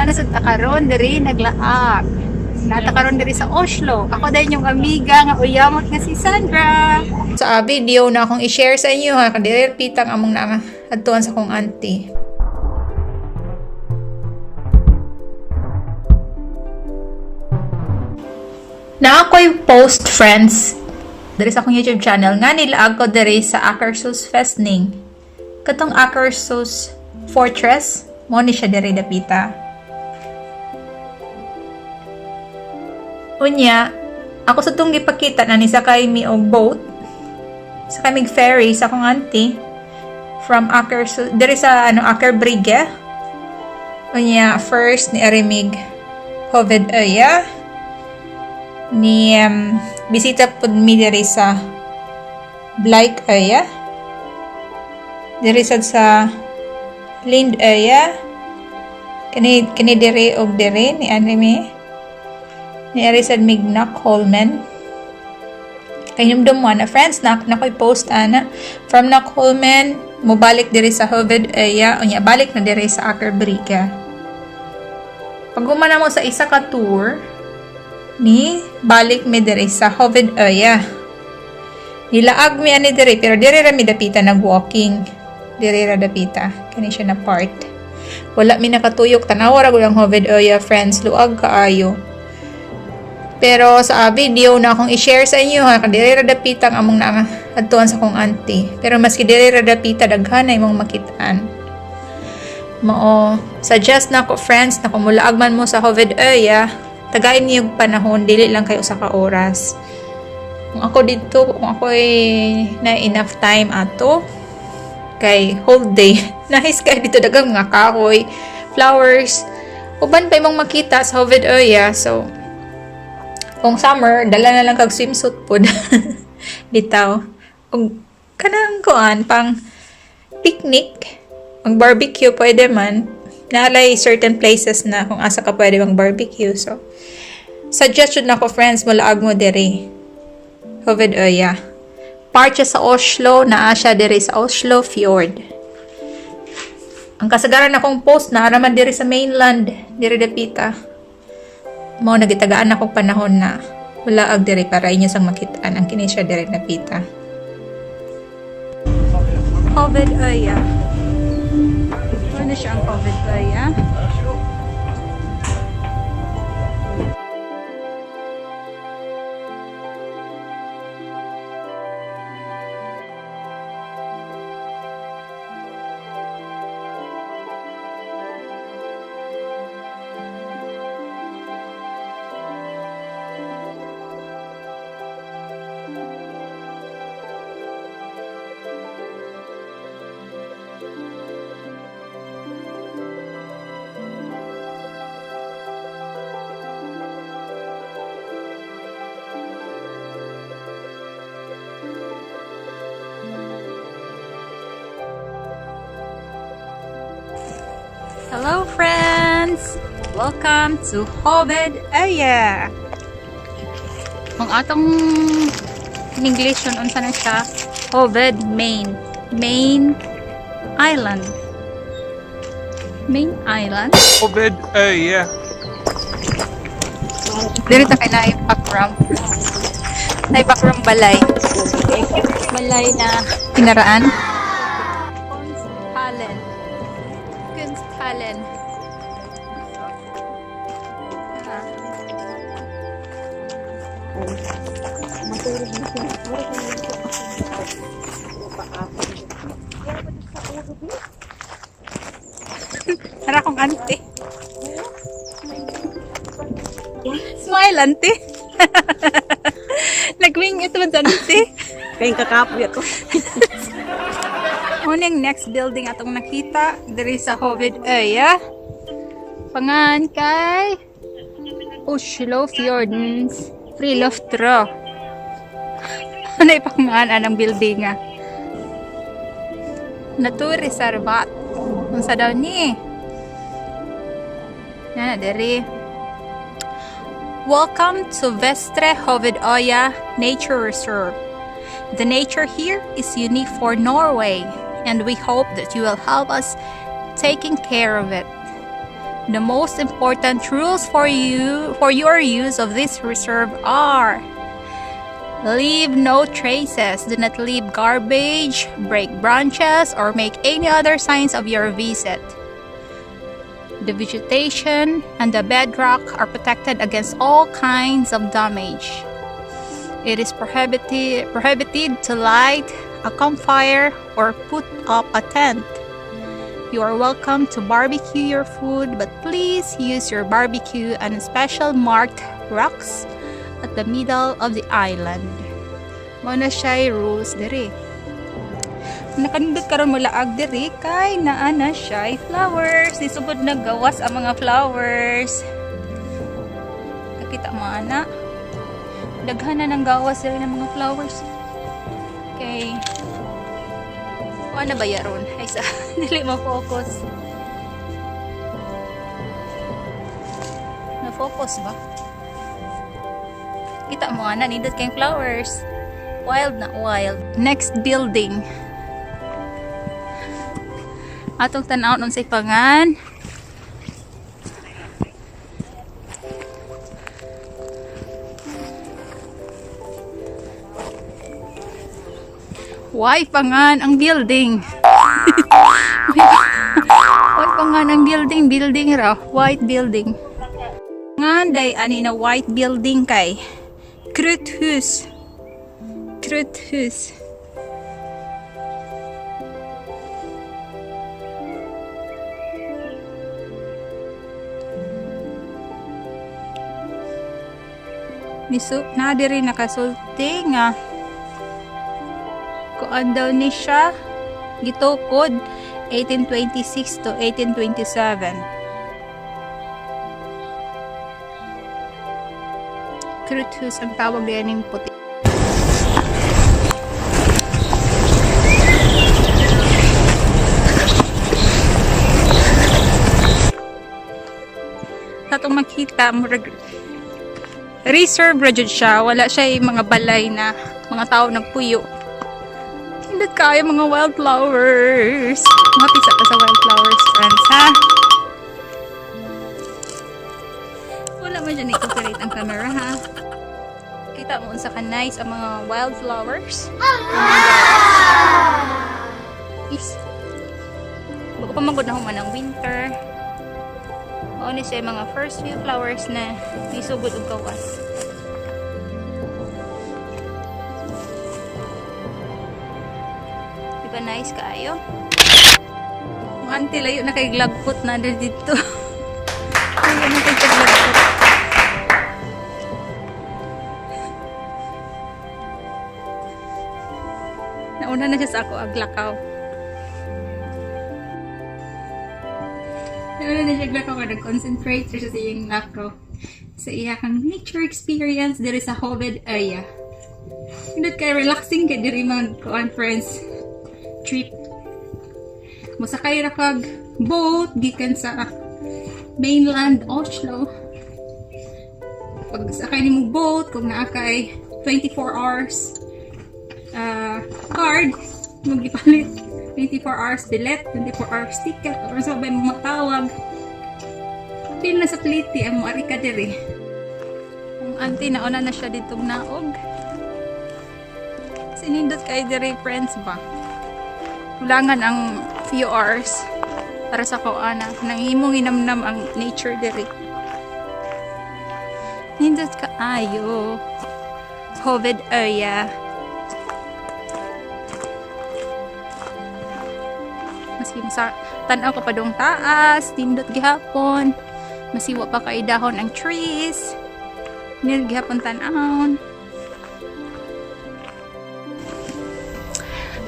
Naa sad ta karon diri naglaag. Naa ta karon diri sa Oslo. Ako din yung amiga nga uyamot nga si Sandra. Sa video na akong i-share sa inyo ha, kadiri pitang among na adtuan sa akong auntie. Na ako'y post, friends, diri sa akong YouTube channel nga nilaag ko diri sa Akershus Festning. Katong Akershus Fortress, mo ni siya diri dapita. Unya, ako sa tong gipakita na ni sakay mi og boat, sakay mig ferry sa akong auntie from Akershus diri sa ano Aker Brygge. Unya, first ni arimig Hovedøya, ni bisita pud mi diri sa Bleikøya, diri sad sa Lindøya, kani kani diri og diri ni ani mi ni ari sad mig Nakkholmen. Kay hinumdum mo na, friends, na nakoy post ana from Nakkholmen mobalik diri sa Hovedøya, unya balik na diri sa Aker Brygge. Pag na mo sa isa ka tour, ni balik mi diri sa Hovedøya. Nilaag mi ani diri, pero diri ra mi dapita nag-walking. Diri ra dapita kani siya na part. Wala mi nakatuyok, tanawa ra gud ang Hovedøya, friends, luag kaayo. Pero sa video na akong i-share sa inyo ha, diri ra dapita ang among na adtuan sa akong auntie. Pero maski diri ra dapita, daghan na imong makitaan. Mao suggest na ko, friends, na kung mulaag man mo sa Hovedøya, tagain niyo panahon, dili lang kayo sa ka oras. Kung ako dito, kung ako na enough time ato, kay whole day. Nice kay dito, daghang mga kahoy, flowers, uban pa imong makita sa Hovedøya. So, kung summer, dala na lang kag swimsuit pod. Bitaw. Og kanang kuan pang picnic, mag barbecue pwede man. Naalay certain places na kung asa ka pwede mag barbecue. So, suggestion nako, friends, mulaag mo diri. Hovedøya. Part siya sa Oslo, naa siya diri sa Oslo Fjord. Ang kasagaran akong post na araman diri sa mainland, diri dapita. Mao nagitagaan ako panahon na wala ag diri para inyo sang makitaan ang kini siya diri dapita. Hovedøya. Ano siya ang Hovedøya? Hello, friends! Welcome to Hovedøya! Ang atong in English yun, unsa na siya? Hoved Main. Main Island. Main Island. Hovedøya. Diri ta kay naay background. Naay background balay. Balay na pinaraan. Kunsthallen. Kunsthallen. Ah. Para akong auntie. Smile, auntie. Nagwing ito ba, auntie? Kayong kakapoy ako. Uning next building atong nakita diri sa Hovedøya. Pangan kay Oslo Fjordens Friluftsråd. Ano ipangan anang building ah? Naturreservat. Unsa daw ni? Nana diri. Welcome to Vestre Hovedøya Nature Reserve. The nature here is unique for Norway, and we hope that you will help us taking care of it. The most important rules for your use of this reserve are: leave no traces, do not leave garbage, break branches, or make any other signs of your visit. The vegetation and the bedrock are protected against all kinds of damage. It is prohibited to light a campfire or put up a tent. You are welcome to barbecue your food, but please use your barbecue on special marked rocks at the middle of the island. Mao na siya rules diri. Nakanindot karon mo laag diri kay naa na siya flowers. Nisugod na gawas ang mga flowers. Nakita mo ana? Daghan na ng gawas diri ng mga flowers. Okay. Kuha na ba yaron? Ay sa dili mo focus. Na focus ba? Kita mo ana, nindot kayong flowers. Wild na wild. Next building. Atong tan-awon unsay pangan. Why pangan ang building? Why pangan ang building? Building ra. White building. Ngan day ani na white building kay Kruthus. Kruthus. Nisu na diri nakasulti nga kuan daw ni siya gitukod 1826 to 1827. Kruthus ang tawag diyan ning puti. Atong makita, murag reserve ra jud siya, wala siya yung mga balay na mga tao nagpuyo. Nindot kaayo mga wildflowers. Mga pisa pa sa wildflowers, friends, ha? Wala man dyan i-cooperate ang camera, ha? Kita mo unsa ka nice ang mga wildflowers. Is. Bago pa magod na human ang winter. Mao ni siya mga first few flowers na nisugod og gawas. Diba nice kaayo? Ang auntie layo na kay glagpot na dito. Layo na kay glagpot. Nauna na siya sa ako aglakaw. Nauna na siya aglakaw ka nag-concentrate siya sa iyang lakaw. Sa iyang nature experience diri sa Hovedøya. Nindot kay relaxing kay diri mag-conference trip. Mosakay ra kag boat gikan sa mainland Oslo. Pag sakay nimo boat, kung naa kay 24 hours card, mo gipalit 24 hours bilet, 24 hours ticket, or sa bay mo matawag. Pil na sa pliti ang moari ka diri. Ang auntie nauna na siya dito naog. Sinindot kay diri, friends ba? Kulangan ang few hours para sa kuana. Nang imong inamnam ang nature diri. Nindot kaayo. Hovedøya. Maski sa tan-aw ka pa dong taas, nindot gihapon. Masiwa pa kay dahon ang trees. Nindot gihapon tan-awon.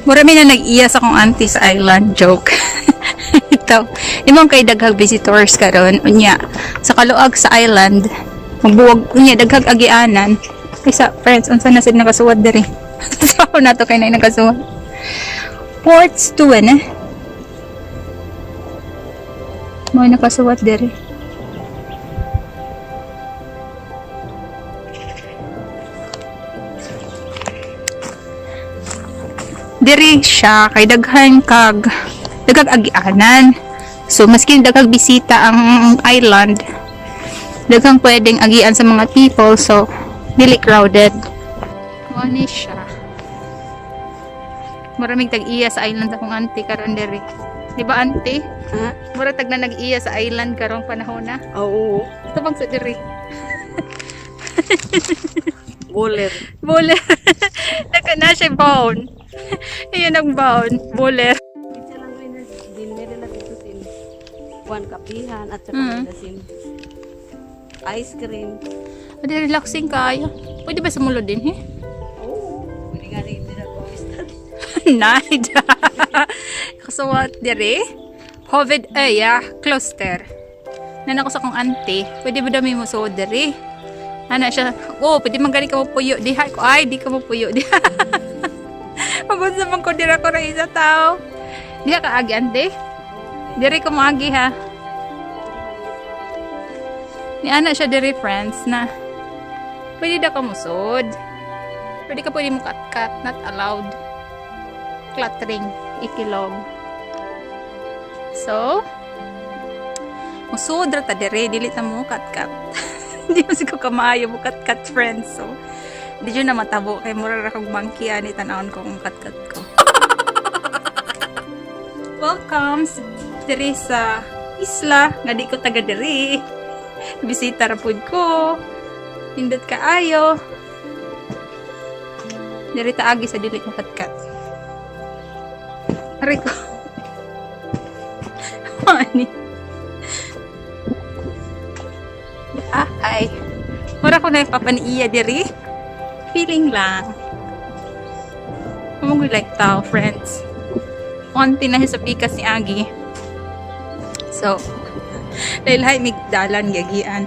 Mura mi na nag-iya sa akong auntie sa island, joke. Ito, imong kay daghag visitors karon unya sa kaluag sa island, magbuwag unya daghag agianan. Kaysa friends, unsa na sad nakasuwat diri? Sa na to kay na nakasuwat. Ports to eh. Mo nakasuwat diri. Diri siya kay daghan kag daghag agianan. So maski daghang bisita ang island, daghang pwedeng agian sa mga people, so dili crowded. Mao ni siya. Maraming tag-iya sa island akong auntie karon diri. Di ba, auntie? Ha? Mura tag na nag-iya sa island karong panahon na. Oo. Tabang sa diri. Buller. Buller. Naka na siya bone. Iyan ang bone. Buller. Pizza lang rin din meron na dito sin kuan kapihan at saka sin ice cream. Adi, relaxing kayo. Pwede ba sumulod din, he? Oo. Pwede nga rin din ako istan. Nice. Kasuwat dire. Hovedøya Cluster. Nana ko sa akong auntie, pwede ba dami mo so dire? Ana siya, oh, pwede man gani ka mo puyo diha ko. Ay, di ka mo puyo diha. Magunsa man ko dira ko ra isa tao. Diha ka agi, auntie? Dire ko moagi ha. Ni ana siya dire, friends, na pwede da ka musod. Pwede ka pwede mo kat-kat, not allowed klatring, ikilog. So, musod ra ta dire, dili ta mo kat-kat. Hindi mo siguro kamaayo mo kat-kat, friends. So, di jud na matabo kay mura ra kog monkey ani tan-awon ko kung kat-kat ko. Welcome diri sa isla nga di ko taga diri. Bisita ra pud ko. Nindot kaayo. Diri ta agi sa dili mo kat-kat. Aray ko. Ani. Ah, ay. Mura ko na yung papaniiya diri. Feeling lang. Mao like tao, friends. Konti na siya sa pikas ni Agi. So, dahil hay migdalan gagian.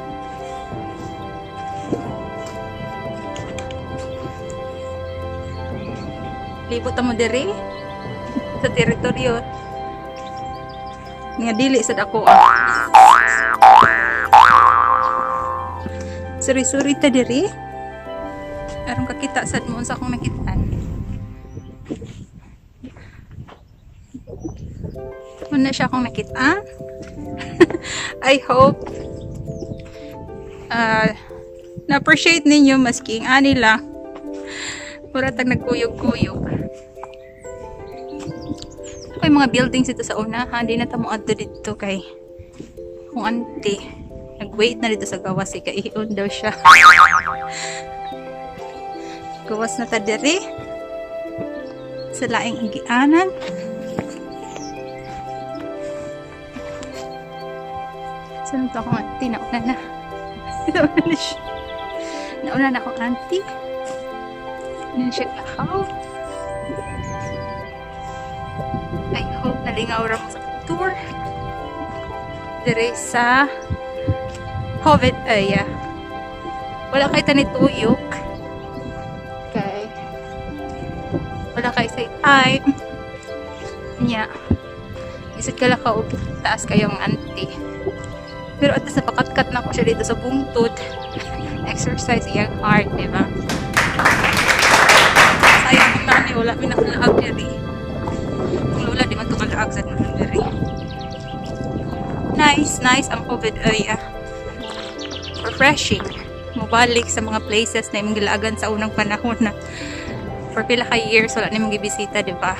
Libot mo diri sa teritoryo nga dili sad ako ah. Suri-suri ta diri. Aron kakita sad mo unsa akong nakitaan. Muna siya akong nakita. I hope na-appreciate ninyo maski ang ani lang. Mura tag nagkuyog-kuyog. May mga buildings dito sa unahan. Di na ta mo adto dito kay kung auntie nag-wait na dito sa gawas eh, kaiyon daw siya. Gawas na ta diri sa laing agianan. Saan to akong auntie? Nauna na. Nauna na siya. Nauna na akong auntie. Ano na siya lakaw. I hope nalingaw ra mo sa tour. Dire sa Hovedøya. Wala kay tanituyok. Kay wala kay sa time. Nya. Isod ka lang ka og taas kayong auntie. Pero at least napakatkat na ko siya dito sa bungtod. Exercise iyang heart, di ba? Sayang ang nani, wala mi nakalaag diri. Kung lola, di man to kalaag sa nun diri. Nice, nice ang Hovedøya. Refreshing. Mubalik sa mga places na imong gilaagan sa unang panahon na for pila ka years wala nimong gibisita, di ba?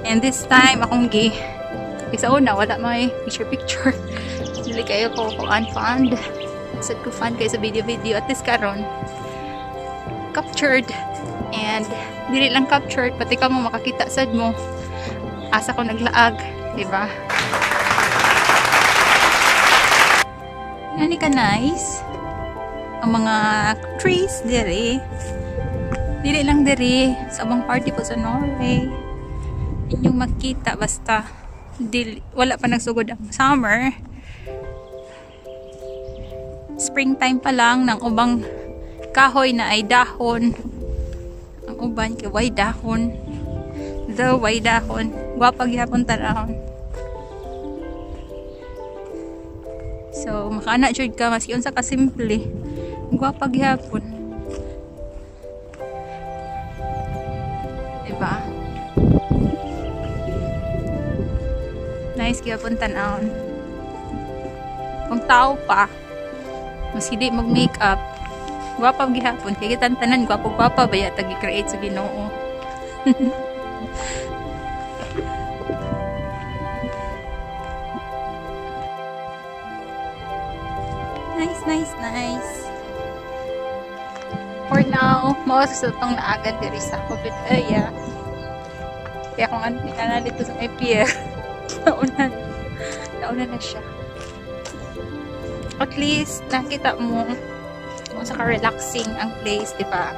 And this time, akong gi sa una, wala may picture-picture. Dili kayo ko kuan fund. Sad ko fan kayo sa video-video. At least karon captured. And dili lang captured, pati ka mo makakita sad mo. Asa ko naglaag, di ba? Ngani ka nice. Ang mga trees diri. Dili lang diri sa ubang party po sa Norway. Inyong makita basta dili, wala pa nagsugod ang summer. Springtime pa lang ng ubang kahoy na ay dahon. Ang uban kay way dahon. The way dahon. Gwapa gihapon tan-awon. So, makaana jud ka maski unsa ka simple. Gwapa gihapon. Diba? Nice. Nice gyapon tan-awon. Kung tao pa, mas hindi mag-makeup, gwapa gihapon. Kay kitang tanan, gwapo-gwapa ba yata gi-create sa Ginoo. Nice, nice, nice. For now, mao sa itong naagan diri sa Hovedøya. Kaya kung ano na dito sa may pier, nauna na siya. At least, nakita mo kung sa ka-relaxing ang place, di ba?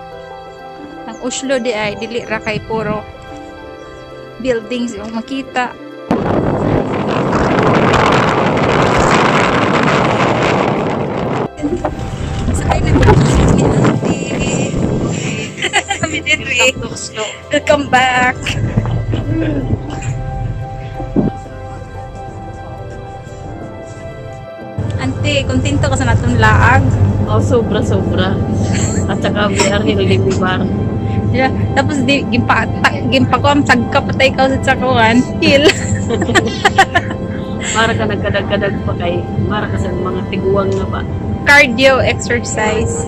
Ang Oslo di ay, dili ra kay puro buildings yung makita. Sakay na ko. Kami diri. Welcome back. Ante, kontento ka sa natong laag. Oh, sobra sobra. At saka we are healthy bar. Yeah. Tapos di gimpa ta, gimpakuam tagka patay ka sa tsakuan. Hill. Para ka nagkadag-kadag pa kay para ka sa mga tiguang nga ba. Cardio exercise.